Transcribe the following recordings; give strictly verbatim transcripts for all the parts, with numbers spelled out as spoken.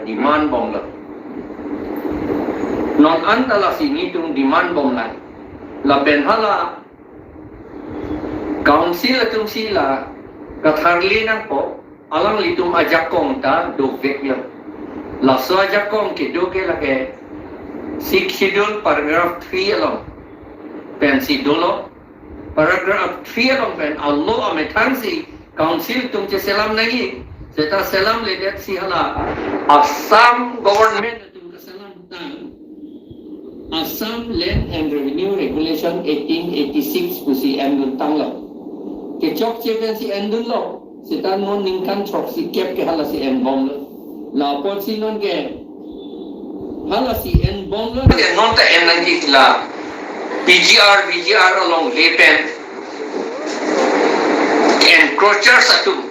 demand bomlo. Non anta lasi netum demand bomlang. Lapen hala council atumsi la katharli nangpo, alanglitum ajakong ta doveklo. Laso ajakong kedo ke lake Sixth Schedule paragraph three along pensi dolo. Paragraph three along pen a-law amethangsi council atum cheselam nangji. Seta selamledetsi hala Assam government atum kaselam tang Assam Land and Revenue Regulation eighteen eighty-six pusi endun tanglo. Kechokche pensi endunlo. Seta non ningkan throksi kep ke halasi enbomlo. La apotsi non ke halasi enbomlo. Ke non ta en nangji la P G R, V G R alongle pen encroachers atum,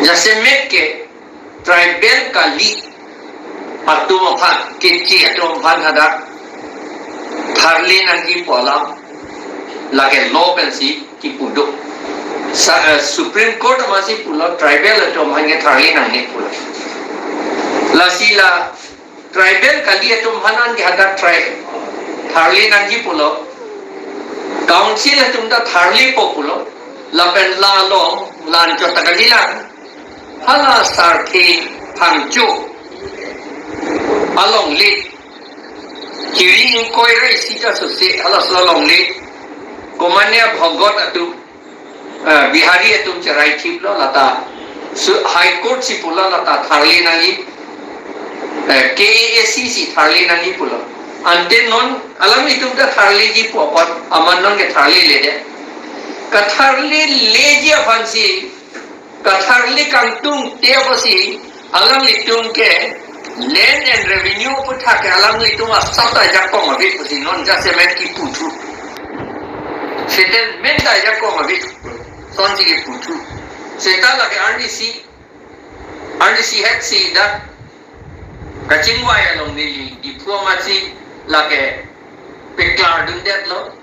jasemet ke tribal kali atum aphan, Keche atum aphan hadak tharli nangji pu alam lake law pensi kipu do. Sa-, eh, Supreme Court amatsi pulo tribal atum aphan ke tharli nangne pulo. Lasi la tribal kali atum aphan an ke hadak tri-, tharli nangji pulo. Council atum ta tharlipo pulo. Lapen la along, la anchot ta kalilang. Hala Sarthe Phangcho alongle, kiri ingkoi ra isi ta sose, halaso alongle Komania Bhogot atum, eh, Bihari atum cherai thiplo, lata su-, High Court si pulo lata tharli nangji, eh, K A A C si tharli nangji pulo. Ante non alanglitum ta tharliji pu apot amat non ke tharliledet. Katharlileji aphansi, katharli kangtungte apotsi alanglitum ke Land and Revenue aputhak ke alanglitum asap ta ajakong ave pusi non jasemet kipu thu. Settlement ta ajakong ave, sonsi kipu thu. Seta lake arnisi, arnisi hetsi dak kachingvai along neli Diphu amatsi lake peklardundetlo.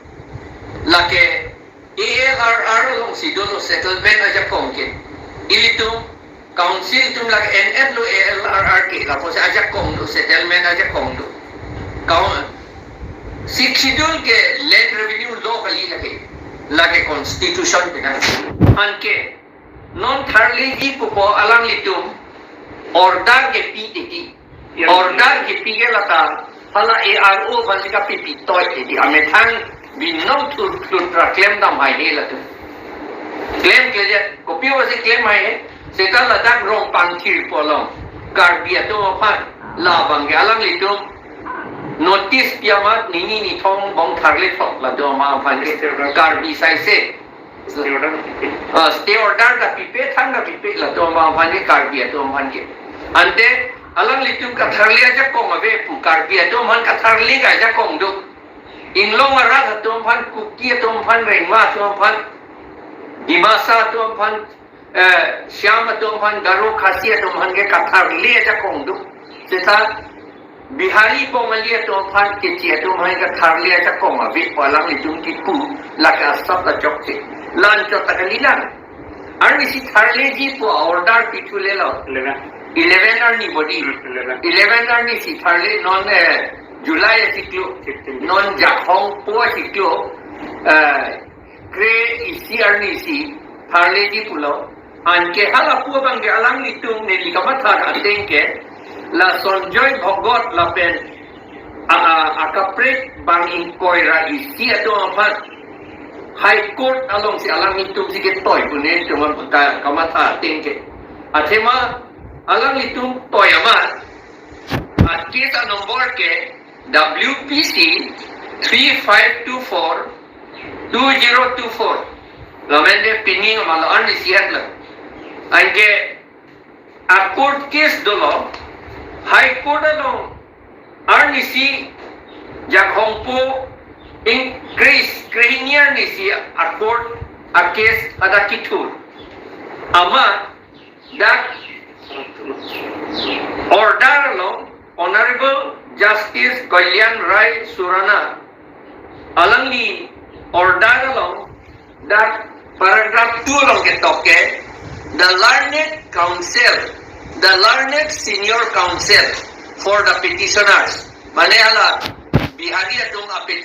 Lake A L R R alongsi dolo settlement ajakong ke. Ilitum council atum lake en-etlo A L R R ke, lapusi ajakong do, settlement ajakong do. Kau Sixth Schedule ke land revenue law kali lake, lake constitution pinang. Anke non tharliji pupo alanglitum order kepi titi. Order kepi ke lata hala A R O aphansi kapipi toi titi. Amethang binong thur thur ra klemdam haihe latum. Klemkledet, kopi apotsi klem haihe? Seta ladak Rongpangthir pu along Karbi atum aphan labang ke alanglitum notice pi amat nini nithom bong tharlethok latum aphan ke Karbi saise. Ah, stay order ta pipe, thang ta pipe, latum aphan ke, Karbi atum aphan ke. Ante alanglitum katharli ajakong ave pu, Karbi atum aphan katharli ajakong do. Inglong arat atum aphan, Kuki atum aphan, Rengma atum aphan, Dimasa atum aphan, eh, Shyam atum aphan, Garo Khasi atum aphan ke katharli ajakong do. Seta Bihari Bongali atum aphan, Keche atum aphan katharli ajakong ave pu alanglitum kipu, lake asap ta chokche. La anchot ta kalilang. Arnisi tharleji pu order pi thulelo. Eleven. Eleven arni bodi. Hmm, eleven. Eleven arnisi tharle non, eh, July achiklo. Fifteen. Non Jakhong po achiklo. Eh, kre-isi arnisi tharleji pulo. Anke hala pu abang ke alanglitum neli kamathar ateng ke la Sanjoy Bhogot lapen a, a, akaprek bang ingkoi ra isi atum aphan High Court alongsi alanglitumsi ketoi pu netum ka, kamathar ateng ke. Athema alanglitum toi amat, a case a number ke W P C three five two four two zero two four. Lamen de pining amalo arnisi hetlo. Anke a court case dolo, High Court along arnisi Jakhong po ingkris krehini arnisi a court a case hadak kithur. Amat dak order along Honorable Justice Kalyan Rai Surana alangli order along dak paragraph two along ketok ke, the learned counsel the learned senior counsel for the petitioners. Mane hala Bihari atum a petition